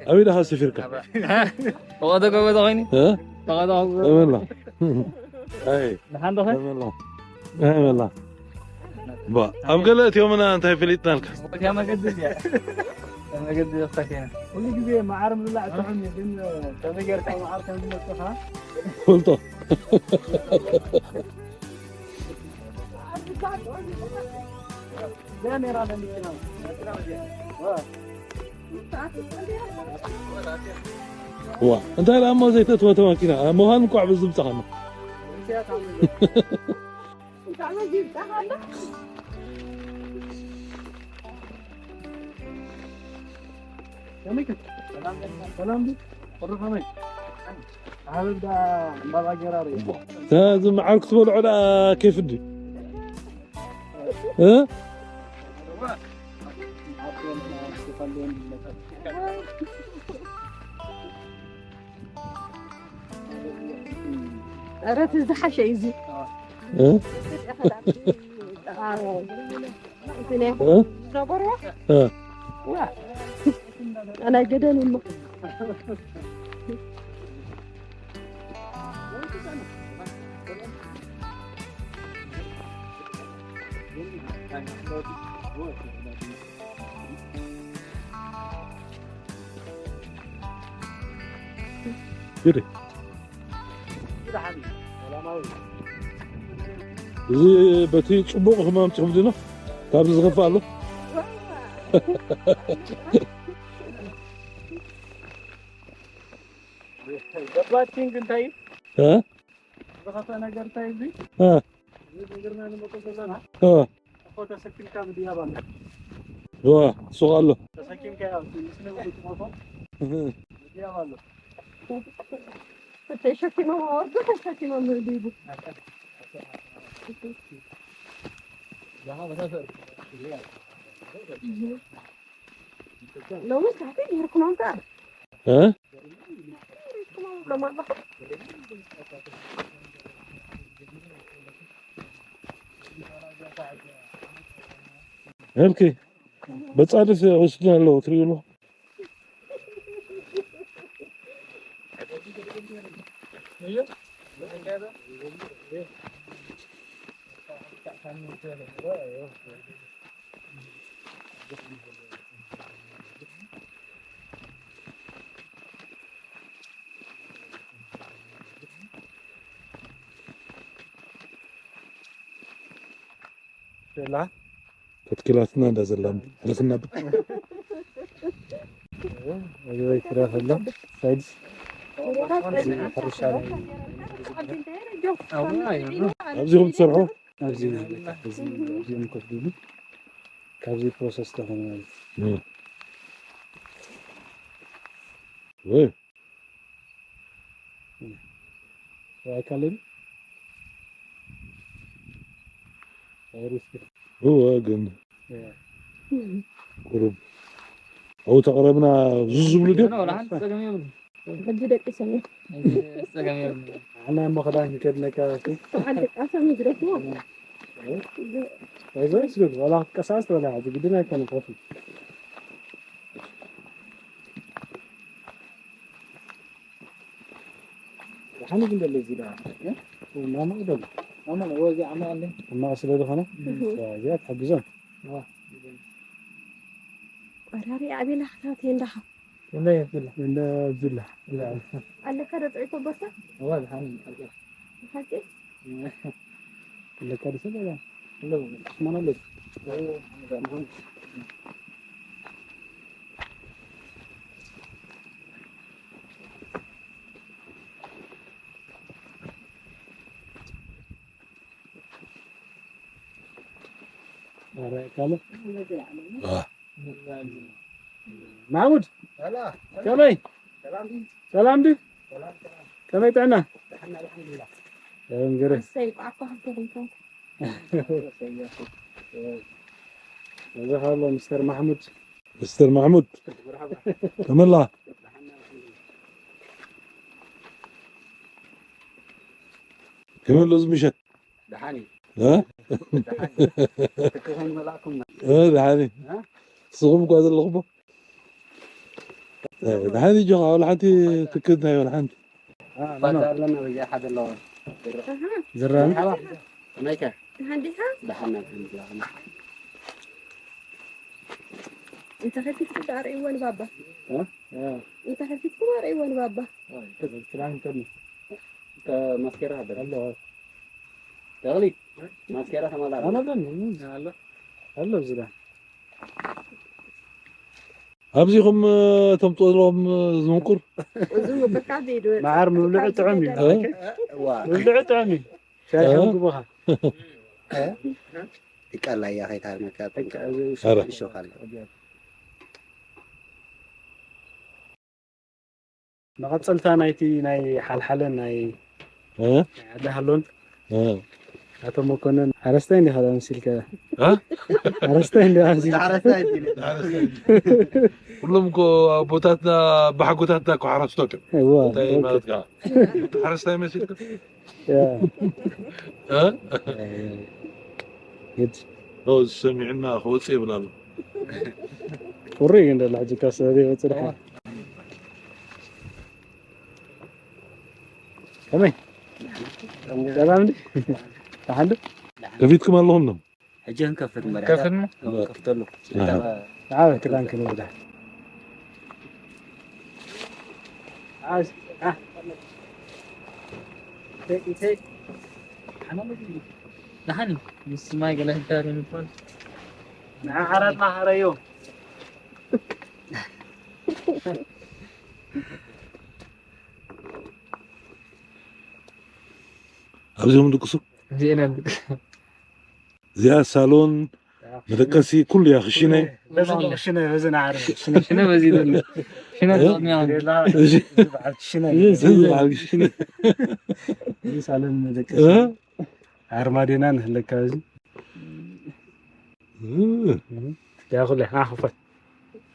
ኣበይ ደኻ ሰፊርካ? ተቐዶ ገበታ ኾይኒ? እ? ተቐዶ ገበታ። ተመላ። ኣይ። ንሓንዶ ኸ? ተመላ። ኣይ፣ መላ። ባ፣ ኣብ ገለ እትዮምና እንታይ ፈሊጥናልካ? እቲያ መገዲ እዚኣ። እታ መገዲ እዚኣ ተኪና። ኩሉ ግዜ መዓር ምብላዕ ጥዑም እዩ፣ ግን ከመይ ጌርካ መዓር ከም ዝመጽኻ? ፈልጦ። እዚኣ ነይራ ለሚትና። ዋ፣ እንታይ ደኣ እሞ ዘይተትወተ መኪና ምዃን እንኳዕ ብዝምጻኻና። ሰላም ድዩ? ቁሪ ከመይ? ዓረብ ደኣ እምባባ ገራሪ። እታ ዝመዓር ክትበልዖ ደኣ ኬፍ ድዩ? እ? ኧረ እቲ ዝሓሸ እዩ እዚ። እ? እ? ዝነበርዎ? እ። ዋ። ኣናይ ገደል እሞ። ግደ። እዚ በቲ ጽቡቕ ህማም ትኽብድና ካብዚ ዝኸፍእ ኣሎ። ገባትኪን ግን እንታይ እዩ? እ? ዝኸፍእ ነገር እንታይ እዩ እዚ? እ። እዚ ንግርና ንመጦ ዘለና? እ። እኮ ተሰኪምካ ምድያብ ኣሎ። ዋ፣ ሱቕ ኣሎ። ተሰኪምካ ያው፣ ምስ ንግዱ ትሞቶ። እህ። ምድያብ ኣሎ። ተሸኪሞም ኣወርዱ፣ ተሸኪሞም ዲቡ። ሎሚ ሳሕቲ ጌርኩሞም ከኣ። እ? ጌርኩሞም ብሎም ኣለኹ። ኦኬ። በጻድፍ ወስድና ኣለዉ፣ ትሪኡ ኣለኹም። ሸላ። ከትክላትና እንዳዘላም ሕልፍና ብ-፣ እዚ ወይ ክረፍ ኣሎ። ሳይድስ። ሕርሻ ናይ ኣብዚ ኹም ትሰርሑ? ኣብዚ፣ ኣብዚ፣ እዚኦም ኮፍ ቢሉ ካብዚ ፕሮሰስ ተኾነ ማለት እዩ። እ። ወይ። ኣይካልን? ኣይሪስክ። እወ፣ ግን ያ። ቁሩብ ኣብኡ ተቕረብና ዙዝ ዝብሉ ድዮም? ኖ፣ ላሓን ጸገም የብሉን። ሕጂ ደቂሶም እዮም። ሕጂ ጸገም የብሉን። ኣነ እሞ ክዳን ክከድነካ እስኪ። በዓል ደቃሶም ይግደፍዎ። ኣይዞ፣ እስኪ፣ ዋላ ክትቀሳቀስ ትበላ፣ ሕጂ ግድን ኣይኮነን፣ ኮፊ። ደሓን ግን ደለ እዚ ደኣ፣ እ? ማማ ይደሉ። ማማ ነው፣ ወዚ ዓማ ኣለ። ሕማቕ ስለ ዝኾነ፣ እህ። እዚኣ ትሕግዞም። ዋ። ቆራሪ ኣቤላ ክታት የንዳኻ። እንዳ የብላ። እንዳ ዝላ። ኣለካ ዶ ጥዑይ ኮቦርታ? ዋ፣ ደሓን። ብሓቂ? ኣለካ ዶ ሰብ ኣላ? ኣሎ። ስማን ኣሎ። ኧረ ካለ። አ። ማሙድ። ሰላም። ከመይ? ሰላም ድዩ? ሰላም ድዩ? ሰላም፣ ሰላም። ከመይ ጥዕና? ደሓን፣ ኣልሓምዱሊላህ። ደህና ገረ። እሰይ፣ ቋዕቋ ክትብልኩም። እዚ ኻሎ ሚስተር ማሕሙድ። ሚስተር ማሕሙድ፣ ከመላ? ከመሎ እዚ ምሸት? ደሓን እዩ። እ? ደሓን እዩ። ትክኽል መላእኩም። እ፣ ደሓን እዩ። እ? ንስኹም እኳ ዘለኹሞ። እ፣ ደሓን እዩ ጆኻ፣ ወላ ሓንቲ ትክክል ናይ ወላ ሓንቲ። እ፣ ባዛ ኣለና በዚኣ ሓደ ኣለዎ። ዝራሚ? መርሓባ። ከመይከ? ደሓን ዲኻ? ደሓን፣ ኣልሓምዱሊላህ። እንተ ከፊትኩም ደኣ ርእይዎ ንባባ። እ? እ። እንተ ከፊትኩም ኣርእይዎ ንባባ። ኣይ፣ ክዳን ከሚ። ከ-፣ ማስኬራ ሃበል። ኣሎ። ተኽሊ፣ ማስኬራ ተማላ። ኣነ በል፣ ኣሎ። ኣሎ ዝዳ። ኣብዚኹም፣ እ፣ እቶም ጸሎም፣ እ፣ ዝምቁር። እዚ ምቁር ካብ ዘይድወ-፣ መዓር ምብልዑ ጥዑም እዩ። እ? እዋ። ምብልዑ ጥዑም እዩ። ሻሂ እ? ሕምጉ ብኻ። እ? ይቃላ እያ ከይትሃርመካ። በቃ፣ እዚ ኧረ። ይሾኻል። መቐጸልታ ናይቲ ናይ ሓልሓለን ናይ እ? ናይ ዓዲ ሃሎን እ። ኣቶ መኮነን ሓረስታይ እንዲኻ ዳ መሲልካ? እ? ሓረስታይ እንዲኻ መሲልካ? ሓረስታይ እንዲኻ? ኩሎም እኮ ኣቦታትና፣ ኣቦሓጎታትና እኮ ሓረስቶት እዮም። እዋ፣ እንታይ ኦኬ። ማለት ከዓ? ሓረስታይ መሲልካ? ያ። እ? ግድ። ኦ፣ ሰሚዕና ክወጽእ ይብል ኣሎ። ቁሪ ግን ደላ ሕጂ ካብ ሰበብ ይወጽእ ደሓን። ከመይ? ሰላም እንዴ? ደሓን ዶ? ከፊትኩም ኣለኹም ዶ? ሕጂ ክንከፍት መርሓ። ከፍት ነው? ከፍተሉ። ኣሃ። ዓበ ክዳን ክንብዳ። ዓስ-፣ ዓ-፣ ተ-፣ ተ-፣ ደሓን ምስ ማይ ገለ ህዳር የሚባል ንዓ ዓራት ማሃረዮ። ኣብዚኦም ድቅሱ። እዚኤን ድቅሱ። እዚኣ ሳሎን፣ መደቀሲ፣ ኩሉ እያ። ክሽነ። በዚ ኣሎ፣ ክሽነ፣ በዚ ንዓርብ፣ ክሽነ። ክሽነ በዚ ዘሎ። ክሽነ እ? ዘሎ። እሺ። እዚ በዓል ክሽነ። እዚ በዓል ክሽነ። እዚ ሳሎን መደቀሲ። እ? ኣርማድዮና ንህለካ እዚ። እ። ያ ኩለ፣ ኣ፣ ክፈት።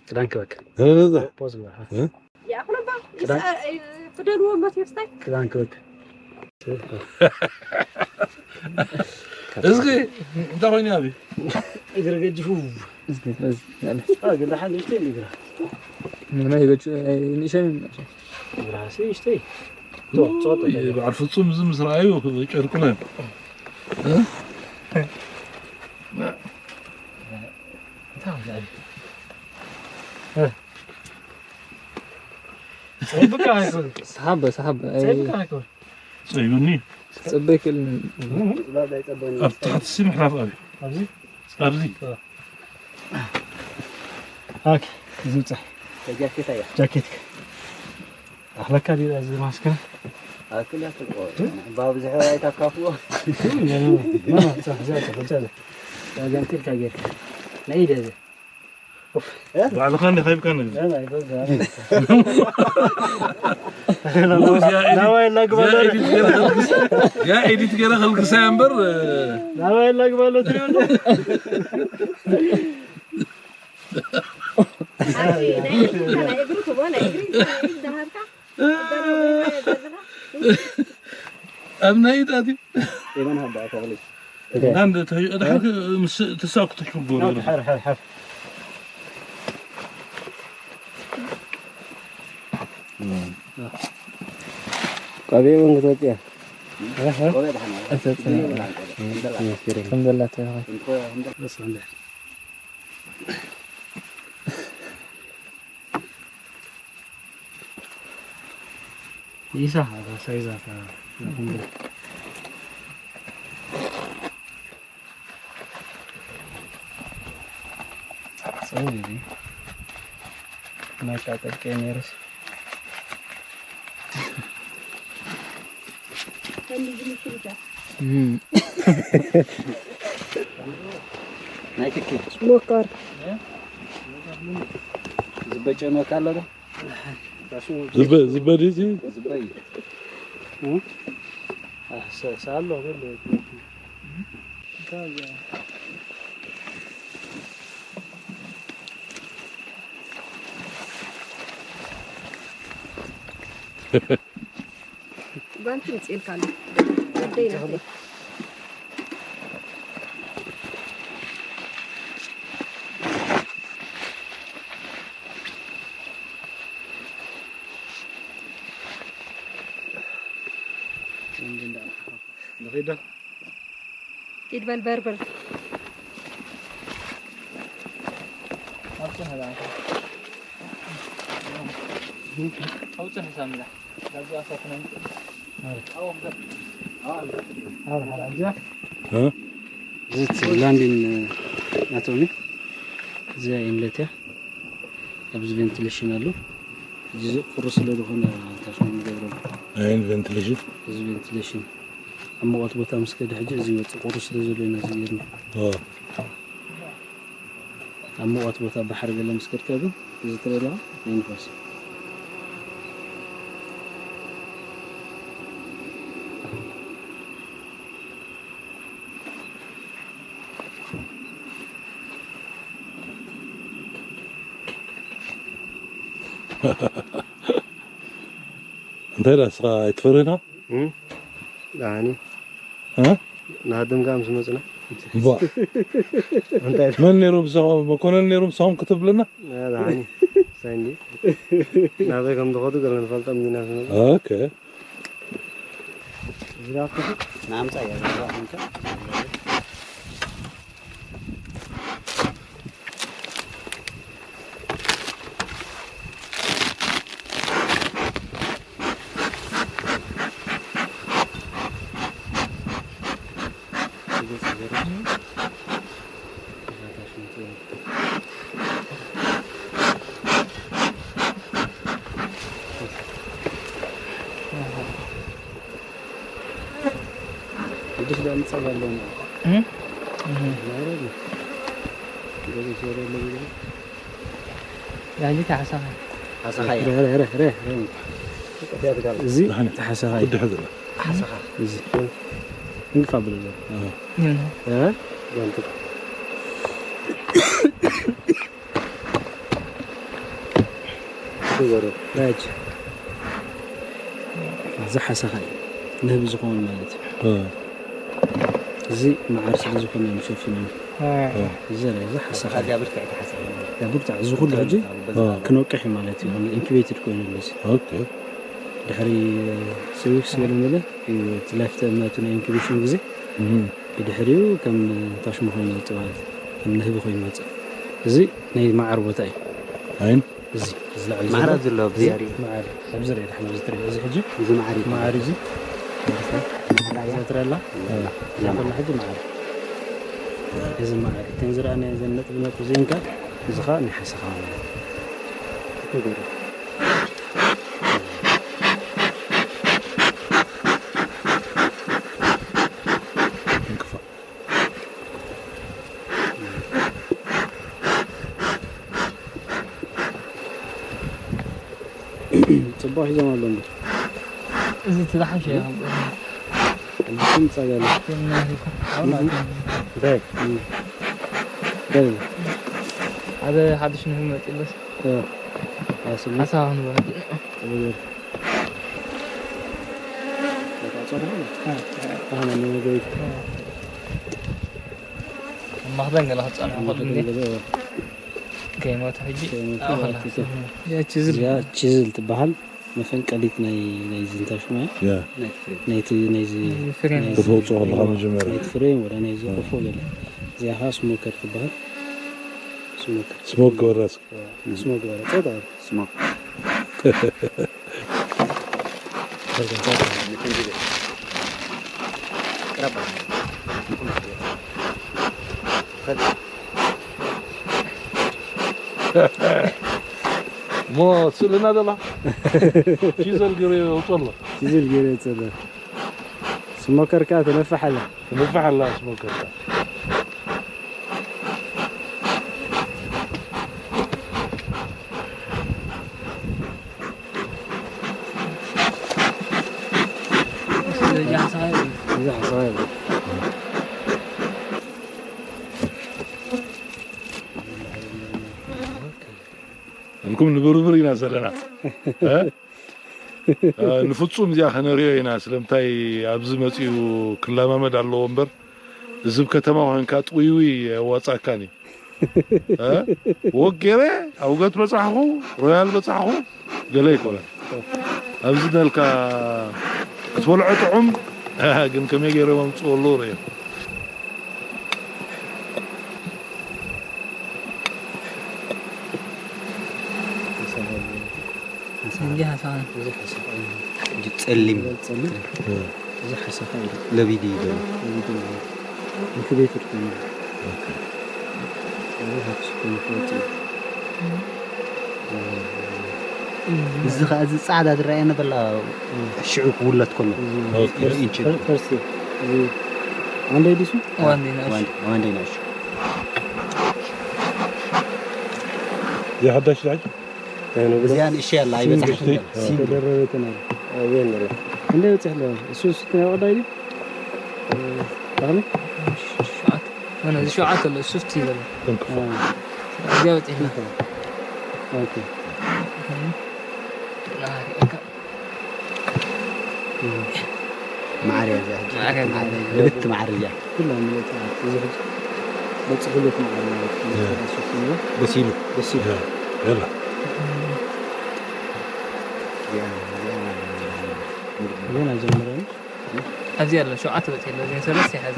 ክዳን ክበክ። እ፣ እዛ። ፖዝ ግበር። እ? ይኣኽሎ እባ። ክዳን። ይስኣ-፣ እ፣ ክደንዎ እሞ ትየስታይ። ክዳን ክበክ። እስኪ፣ እንታይ ኮይኑ ኣብ? እግሪ ገጅፉ። እስኪ፣ እስኪ፣ ያለ። አ፣ ግን ደሓን ንእሽተይ እንዲ ግራ። ምንም ኣይበጭ-፣ ኣይ፣ ንእሽተይ፣ ንእሽተይ። ግራ፣ ሲ፣ ንእሽተይ። ቶ፣ ጾጥ። ኡይ፣ በዓል ፍጹም እዚ ምስ ረኣዩ ጨርቁ ነው። እ? እንታይ ኣብዚ? እ? ጸብቃ ኣይኮን። ሰሓበ፣ ሰሓበ። ኣይ፣ ጸብቃ ኣይኮን። ጸዩኒ። ጽበይ ክል-፣ ኣብ ታሕቲ ሲ ምሕላፍ ኣብ። ኣብዚ? ኣብዚ። ኦኬ፣ እዚ ውጻእ። ጃኬት ኣያ። ጃኬት። ኣኽለካ ድዩ እዚ ማስክ? ኣክል ያክል። ባብዝሕ ኣይታካፍዎ። ኖ፣ ኖ፣ ኖ፣ ጻሕ፣ ዛሕ፣ ዛሕ፣ ዛሕ። ጃኬት ካጌር። ናይ ኢደ እዚ። ኡፍ። ባዕልኻ እንዲኻ ሂብካ ንግዲ። ያ፣ ናይ በዛ። ያ ኤዲት ገይረ ከልግስ-፣ ያ ኤዲት ገይረ ከልግሳ እያ እምበር፣ እ፣ ናባይ ላግባሎ ትሪኦ ኣሎ? ኣቲ ናይ እግሪ፣ ናይ እግሪ ትቦ፣ ናይ እግሪ፣ ናይ እግሪ ዳሃርካ? ኣብ ናይ ኢድ ኣትዩ። የመን ሃባ ተኽሊ። ናንድ ተህ-፣ ድሓር ምስ ተሳኩ ተሽኩር ጎረ። ሓር፣ ሓር፣ ሓር። ቆቢዕ እውን ክትወፅእ እያ። ቆቢዕ ድሓን ኣላ። ኣትወፅእ እያ። ከም ዘላ ትረኸብ። እንተ-፣ እንተ-፣ ደስ በሃሊ። ኢሳ ሳይዛ ታ-፣ ጽቡቅ እዩ። ናይ ቃጠል ቀይ ነይርስ። እም። ናይ ትኪ። ሞቃር። ዝበጨ ነው ካለ ነው። ዝበ-፣ ዝበ ድዩ እዚ? ዝበይ። ሳሎ በል። ጓንቲ ምጽእልካ ኣሎ። ወደይ ናተይ። ንኺድ ዶ? ኪድ በል በርብር። ኣብጽሕ እዛ። ኣብጽሕ ሳሚራ። ዳቦ ኣሳፍና። ኣረ። ኣረ፣ ኣረ፣ እዚኣ። እ? እዚ እቲ ላንዲን ናቶም እዩ። እዚኣ ኢንለት እያ። ኣብዚ ቬንቲሌሽን ኣሎ። እዚ ቁሪ ስለ ዝኾነ ታሽሙ ንገብረሉ። ኣይ፣ ቬንቲሌሽን? እዚ ቬንቲሌሽን። ኣብ ሙቐት ቦታ ምስ ከደ ሕጂ እዚ ይወጽእ ቁሪ ስለ ዘሎ ኢና እዚ ገይርና። ኦ። ኣብ ሙቐት ቦታ ባሕሪ ገለ ምስ ከድካ ግን እዚ ትርኢ ኣለኻ ናይ ንፋስ። እንታይ ደኣ ንስኻ ኣይትፈርህን ኢኻ? እም? ደሓኒ። እ? ንሃድም ከኣ ምስ መጽና። ባ። እንታይ? መን ነይሩ ብዛዕባ መኮነን ነይሩ ምሳኹም ክትብለና? እ፣ ደሓኒ። ሳይ እንዲ። ናበይ ከም ዝኸዱ ገለ ንፈልጦም እንዲና ምስ መጽና። ኦኬ። ዝራብ ክፉት ንኣምጻ እያ፣ ዝራብ እንካ። ቅዱስ ዳን ጸጋ ኣለና። እም? እም። ማረግ። ገለ ሰው ያለ ነገር። ያንጂ ተሐሳኻ። ሐሳኻ እያ። ረ፣ ረ፣ ረ፣ ረ፣ ረ። እዚ ደሓን። ተሐሳኻ እዩ። ወዲ ሕዚ ነው። ሐሳኻ። እዚ። እንካ ብሎ ዘሎ። አዎ። ምን? እ? ያንተ። ትግበሮ። ራጅ። እዚ ሓሰኻ እዩ። ንህቢ ዝኸውን ማለት እዩ። እ። እዚ መዓር ስለ ዝኾነ እዮም ሸፊኖም። እ። እዚ ራይ፣ እዚ ሓሰኻ እዩ። እዚኣ ብርትዕቲ ሓሰኻ እዩ። እዚኣ ብርትዕ፣ እዚ ኩሉ ሕጂ እ። ክነቅሕ እዩ ማለት እዩ። ኢንኩቤትድ ኮይኑ ኣሎ እዚ። ኦኬ። ድሕሪ ስሪ ዊክስ ገለ መለ እዩ እቲ ላይፍ ታይም ናቱ ናይ ኢንኩቤሽን ግዜ። እም። ብድሕሪኡ ከም ታሽሙ ኮይኑ ይወጽእ ማለት እዩ። ከም ንህቢ ኮይኑ ይወጽእ። እዚ ናይ መዓር ቦታ እዩ። ኣይን? እዚ፣ እዚ ላዕሊ ማዕረ ዘሎ ኣብዚ ኣብዚ ርእ። መዓር፣ ኣብዚ ርእ ድሓን ኣብዚ ትርእ። እዚ ሕጂ እዚ መዓር እዩ። መዓር እዚ። መዓር እያ። እዛ ትረላ? እዛ እያ። እዛ ኮላ ሕጂ መዓር። እዚ መዓር። እተን ዝረኣናዮ ዘን ነጥቢ ነጥቢ እዚአን ከኣ፣ እዚ ከኣ ናይ ሓሰኻ ማለት እዩ። እንቅፋ። ጽቡቕ ሒዞም ኣሎ እምበር። እዚ እቲ ዝሓሸ እዩ። እዚ ግን ጸገም እዩ። እንታይ? እንታይ? እንታይ? ሓደ ሓድሽ ንህቢ መጺእለስ። እ። ኣስሊ? ሓሳብ ክንበሃል። ጽቡቕ። በቃ ጸርሑ። እ። ኣሁን ነው ገይት። እ። ማኽደን ገለ ክጸንሑ ከሉ እንዴ? ገለ፣ እ። ከይሞቱ ሕጂ ከይሞቱ፣ ኣብኡ ከላ። ኦኬ። ያቺ ዝል እዚኣ ቺዝል ትበሃል መፈንቀሊት ናይ፣ ናይ ዝንታ ሽማ እያ። ያ። ናይቲ፣ ናይቲ፣ ናይዚ፣ ናይዚ ፍሬም። ናይ፣ ከተውፅኦ ከለኻ እዋ፣ መጀመርያ። ናይቲ ፍሬም ወላ ናይዚ እ። ኮፎ ገለ። እዚኣ ኸዓ ስሞከር ትበሃል። ስሞከር። ስሞክ ገበራ እስኪ። እዋ፣ ስሞክ ገበራ። ጸጥ በል። ስሞክ። እሞ ስእልና ደላ ቺዘል ገይሩ የውፅእ ኣሎ። ቺዝል ገይሩ የውፅእ ኣሎ። ስሞከር ከኣ ትነፍሕ ኣላ። ትነፍሕ ኣላ ስሞከር ከኣ። ኢልኩም ንብርብር ኢና ዘለና። እ? እ፣ ንፍጹም እዚኣ ከነሪኦ ኢና። ስለምንታይ ኣብዚ መጺኡ ክለማመድ ኣለዎ እምበር፣ እዚ ኣብ ከተማ ኮንካ ጥውይውይ ኣየዋጻእካን እዩ። እ? ወክ ገይረ፣ ኣውገት በጻሕኹ፣ ሮያል በጻሕኹ፣ ገለ ኣይኮነን። ኣብዚ ነልካ ክትበልዖ ጥዑም፣ ግን ከመይ ገይሮም ኣምጽኡ ኣለዉ ርእዮም። እንዲህ ሐሳን። ብዙሕ ሓሳኻ እዩ። ሕጂ ጸሊም። ጸሊም። እ። ብዙሕ ሓሳኻ እዩ። ለቢዲ እዩ ዘሎ። ለቢዲ እዩ። ኢንኩቤተር ኮይኑ። ኦኬ። እዚ ሃብቲ ኮይኑ ክወጽእ እዩ። እዚ ኸኣ እዚ ጻዕዳ ዝረኣየና ዘላ ሽዑ ክውለድ ከሎ። እዚ ኦኬ። ኢንች። ፈር-፣ ፈርስት። እዚ ዋን ደይ ዲሱ? ዋን ደይ ንእሽ። ዋን ደይ፣ ዋን ደይ ንእሽ። እዚ ሓዳሽ ዳጅ? እዚኣ ንእሽተይ ኣላ፣ ኣይበጽሓትን እያ። ሲንግል። ተደረበትን ኣላ። ኣየን ኣላ። ክንደይ በጺሕ ኣሎ? እሱ፣ እሱ ናይ ቀዳይ ድዩ? እ፣ ተኽሊ? ሸውዓተ። ኖ፣ ኖ፣ እዚ ሸውዓተ ኣሎ፣ እሱ ፍቲ ይበል። እ። እዚኣ በጺሕና። ኦኬ። እ። ናሃሪ፣ ኦኬ። ማዕረ እያ እዚኣ ሕጂ። ማዕረ እያ። ማዕረ እያ። ልብቲ ማዕረ እያ። ኩላ ምልእቲ እያ። እዚ ሕጂ በፂሑ ለት ማዕረ ማለት እዩ። ያ። በሲሉ። በሲሉ። ያ። የላ። እዚኣ፣ እዚኣ፣ እዚኣ ኣይጀመረን። ኣብዚ ኣሎ፣ ሸውዓተ በፂሑ ኣሎ። እዚኣ ሰለስተ ይሓዝ።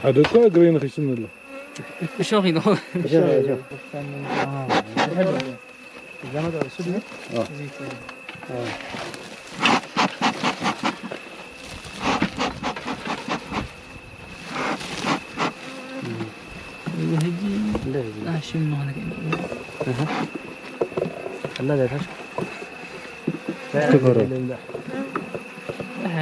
ሓደ እኮ እግረይ ነኺሱኒ ኣሎ። እሾኽ ኢሉ። እሾኽ፣ እሾኽ። እዛ መጣ፣ እሱ ድዩ? ኣዎ። እዚ ይኮ-፣ ኣዎ። እዚ ሕጂ እንደ ሕጂ። ኣሽም መሆነ ከ-፣ ኣሃ። ቀላል ኣይታሽ? ትግበሮ። ኣሃ።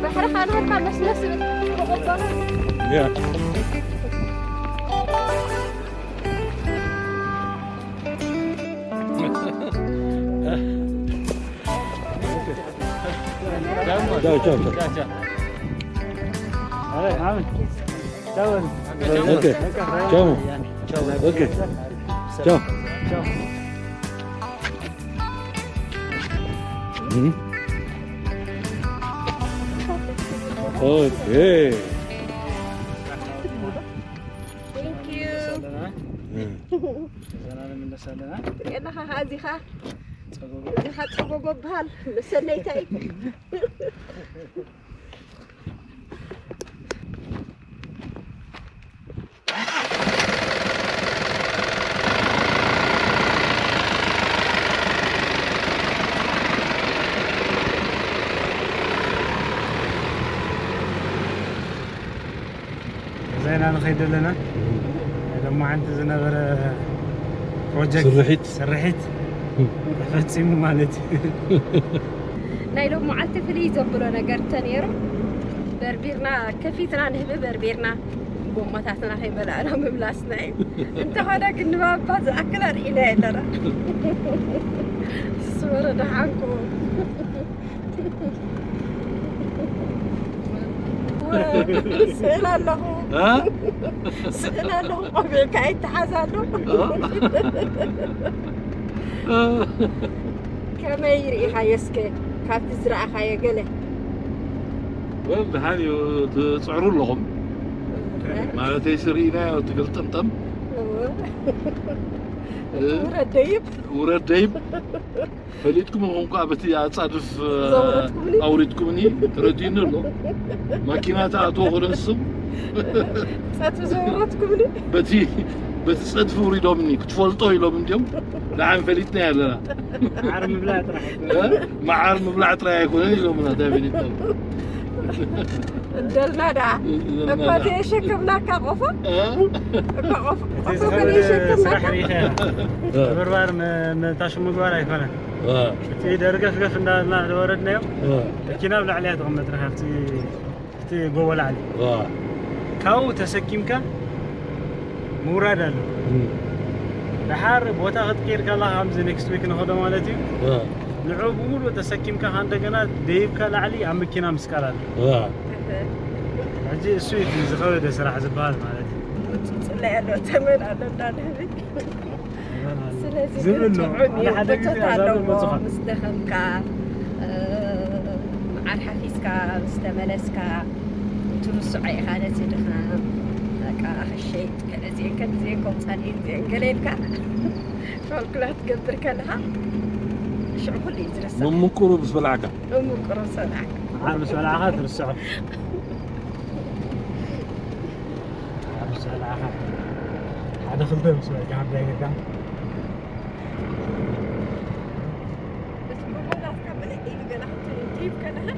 ባሕሪ ካልኦትካ መስመስ ዝብል ተቐበሎ። ያ። ቻው፣ ቻው፣ ቻው። ኦኬ። ቻው። ኦኬ። ቻው። ኦኬ። Thank you. ዘና ንምለስ ኣለና። ርኤናኻ ኸዓ እዚኻ ጸጎጎ እዚኻ ጸጎጎ በሃል መሰለይታይ። እዛ ኢና ንኸይድ ኣለና። ናይ ሎማዓንቲ ዝነበረ ፕሮጀክት ስርሒት። ስርሒት ተፈጺሙ ማለት እዩ። ናይ ሎማዓንቲ ፍልይ ዘብሎ ነገር ተነይሩ በርቢርና ከፊትና ንህቢ በርቢርና ጎማታትና ከይበላዕና ምምላስና እዩ። እንተኾነ ግን ንባባ ዝኣክል ኣርኢና የለና። ስወረ ደሓንኩ ስእል ኣለኹ እ? ስእል ኣለኹ ቆቢዕካ ኣይተሓዝ ኣሎ። ከመይ ርኢኻዮ እስከ ካብቲ ዝረኣኻዮ ገለ? ወል ደሓን እዩ፣ ትፅዕሩ ኣለኹም ማለተይ ስርኢናዮ ትግልጥምጠም ውረድ ደይብ ውረድ ደይብ ፈሊጥኩም ኹም ኳ በቲ ኣፃድፍ ዘውረድኩምኒ። ኣውሪድኩምኒ። ተረዲኒ ኣሎ። ማኪና ተኣትዎ ኮነ ንስም ፀድፊ ዘውረድኩምኒ። በቲ በቲ ፀድፊ ውሪዶምኒ ክትፈልጦ ኢሎም እንዲዮም። ንዓን ፈሊጥና ኣለና። ዓር ምብላዕ ጥራሕ እ? መዓር ምብላዕ ጥራይ ኣይኮነን ኢሎምና። እንታይ ፈሊጥና? እንደልና ደኣ እኳ እቲ የሸከምናካ ቆፎ እ? እኳ ቆፎ እቲ ቆፎ ዝኸበደ የሸከምናካ ስራሕ ርኢኻ ኢኻ። ምብርባር መ- መታሹ ምግባር ኣይኮነን። እ። እቲ ደርገፍገፍ እንዳበልና ዝወረድናዮ እ። መኪና ኣብ ላዕሊ እያ ተቐመጥና ካብቲ እቲ ጎቦ ላዕሊ እ። ካብኡ ተሰኪምካ ምውራድ ኣሎ። እም። ድሓር ቦታ ክትቅይር ከላ ከምዚ ኔክስት ዊክ ንኸዶ ማለት እዩ። እ። ንዑ ብምሉእ ተሰኪምካ ከ እንደገና ደይብካ ላዕሊ ኣብ መኪና ምስቃል ኣሎ። እ። ሕጂ እሱ እዩ እቲ ዝኸበደ ስራሕ ዝበሃል ማለት እዩ። ፅፅላይ ኣሎ ተመን ኣሎ እንዳንህብል ስለዚ ዝብል ግን ነው። ጥዑም እዩ ሓደ ሓደ ግዜ ምቾት ኣዛብእ ኣለዎ መፅኻ። ምስ ደኸምካ እ፣ መዓር ሓፊዝካ ምስ ተመለስካ ትርስዖ ኢኻ ነቲ ድኻም በቃ ኣኸሸይ ገለ እዚአን ከም እዚአን ከምፃልየን እዚአን ገለ ኢልካ ካልኩላት ትገብር ከለኻ ሽዑ ኩሉ እዩ ዝረሳዕ ምምቁሩ ምስ በላዕካ ምምቁሩ ሰላዕካ መዓር ምስ በላዕኻ ትርስዖ። መዓር ምስ በላዕኻ ሓደ ክልተ ምስ በልካ ሓንቲ ኣይገርካ እቲ ጎቦ ናትካ ብልዕ ኢሉ ገለ ክትሪብ ከለኻ